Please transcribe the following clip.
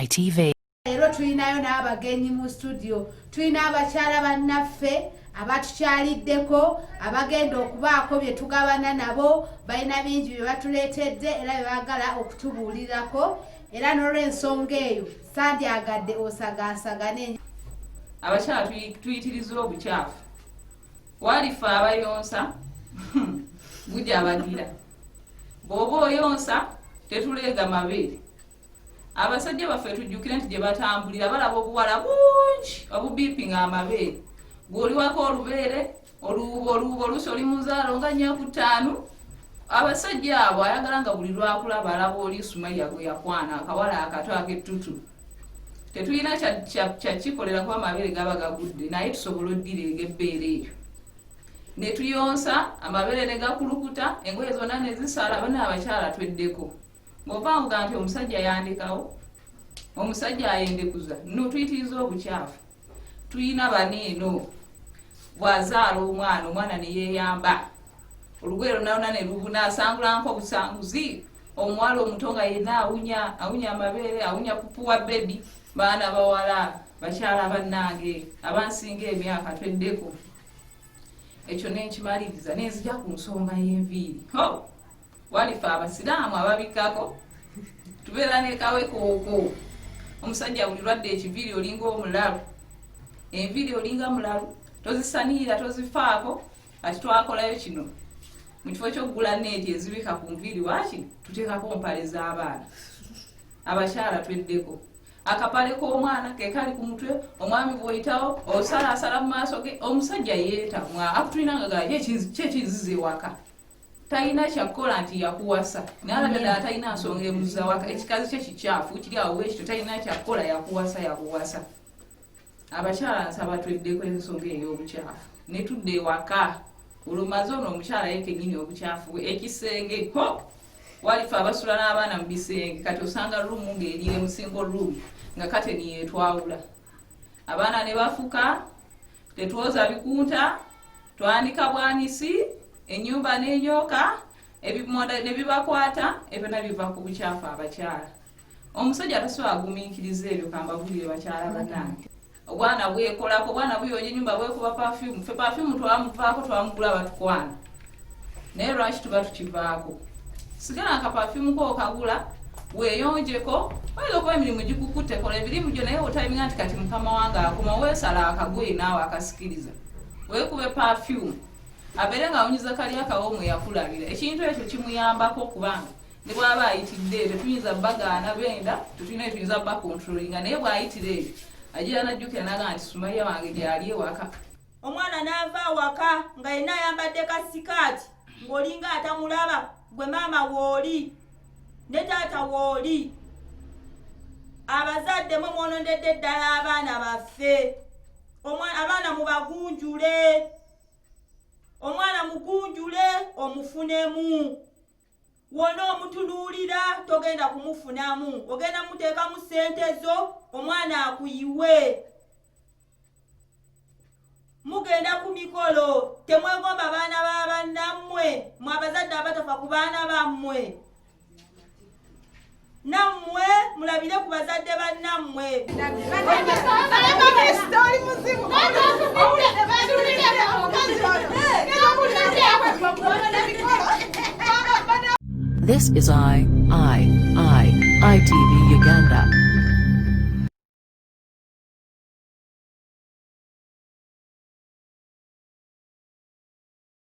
ITV. Leero tulinayo n'abagenyi mu studio. Tulina abakyala bannaffe abatukyaliddeko abagenda okubaako bye tugabana nabo. Balina bingi bye batuleetedde era bye baagala okutubuulirako, era n'olw'ensonga eyo sandyagadde osagaasagane. Abakyala tuyitiriza obukyafu. Walife abayonsa gujabagira. Bw'oba oyonsa tetuleega mabeere. Abasajja baffe tujjukire nti gye batambulira balaba obuwala bungi obubiipinga amabeere. Gw'oliwako olubeere oluwuba oluwuba, oluusi oli muzaalo nga 4 ku 5. Abasajja abo ayagala nga buli lwakulaba alaba oli Sumaya gwe yakwana, akawala akato ak'ettutu. Tetulina kyakikolera kuba amabeere gaba gagudde, naye tusobola oddireega ebbeere eryo ne tuyonsa, amabeere ne gakulukuta, engoye zonna ne zisala. Bana abakyala tweddeko. Ng'ova nga nti omusajja yandekawo, omusajja ayendekuza, no tuyitiriza obukyafu. Tuyina baneeno bw'azaala omwana, omwana ne yeeyamba olugoye lwonna lwonna ne lubuna, asangulanko obusanguzi. Omuwala omuto nga yenna awunya, awunya amabeere, awunya pupu wa baby. Baana bawala, bakyala bannange abansinga emyaka, tweddeko. Ekyo nenkimaliriza nenzija ku nsonga y'enviiri. Ho, walife abasiraamu ababikkako tubeera nekawekooko. Omusajja buli lwadde ekiviiri olinga omulalu, enviiri olinga mulalu, tozisanirira, tozifaako. Kati twakolayo kino: mu kifo ky'okugula neeti ezibika ku nviiri, waaki tuteekako mpale z'abaana. Abakyala tweddeko. Akapale k'omwana ke kali ku mutwe, omwami bw'oyitawo osalaasala mu maaso ge. Omusajja yeetamwa, akutulina nga gaye kyekinziza ewaka, talina kyakukola nti yakuwasa, naye alabye ddala talina nsonga emuzza waka. Ekikazi kye kikyafu kiri awo wekityo, talina kyakukola, yakuwasa, yakuwasa. Abakyala nsaba tweddeko ensonga ey'obukyafu ne tudda ewaka. Olumaze ono omukyala ye kennyini obukyafu bwe ekisenge ho, walife abasula n'abaana mu bisenge. Kati osanga room ng'eri emu, single room, nga kateni yeetwawula, abaana ne bafuka, tetwoza bikunta, twanika bwanisi, ennyumba n'enyooka, ebimonda ne bibakwata. Ebyo biva ku bukyafu. Abakyala, omusajja tasobola agumiikiriza ebyo. Kambabulire bakyala banange, obwana bwekolako, obwana buyonja enyumba, bwekuba perfume. Fe perfume twamuvaako, twamugula batukwana, naye lwaki tuba tukivaako? Sigala nka perfume ko okagula, weeyonjeko. Oyinza okuba emirimu gikukutte, kola emirimu gyo, naye otayiminga nti kati mukama wange akoma, weesala akagoye naawe akasikiriza, weekube perfume, abeere nga awunyiza kali akawoomu yakulabira. Ekintu ekyo kimuyambako okubanga ne bw'aba ayitidde eyo, tetuyinza bagaana benda, tetulina tuyinza bacontrollinga, naye bw'ayitira eyo agira najjukira nagaa nti Sumaya wange gyali ewaka. Omwana n'ava awaka nga yenna ayambadde ka sikaati ng'olinga atamulaba. Gwe maama wooli ne taata wooli, abazadde mwe mwonondedde ddala abaana baffe. Abaana mubagunjule, omwana mugunjule omufunemu. Wona omutunuulira togenda kumufunamu, ogenda muteekamu ssente zo, omwana akuyiwe. Mugenda ku mikolo, temwegomba baana ba bannammwe? Mwe abazadde abatafa ku baana bammwe, nammwe mulabire ku bazadde bannammwe. Oli muzibu. This is I, I, I, ITV Uganda.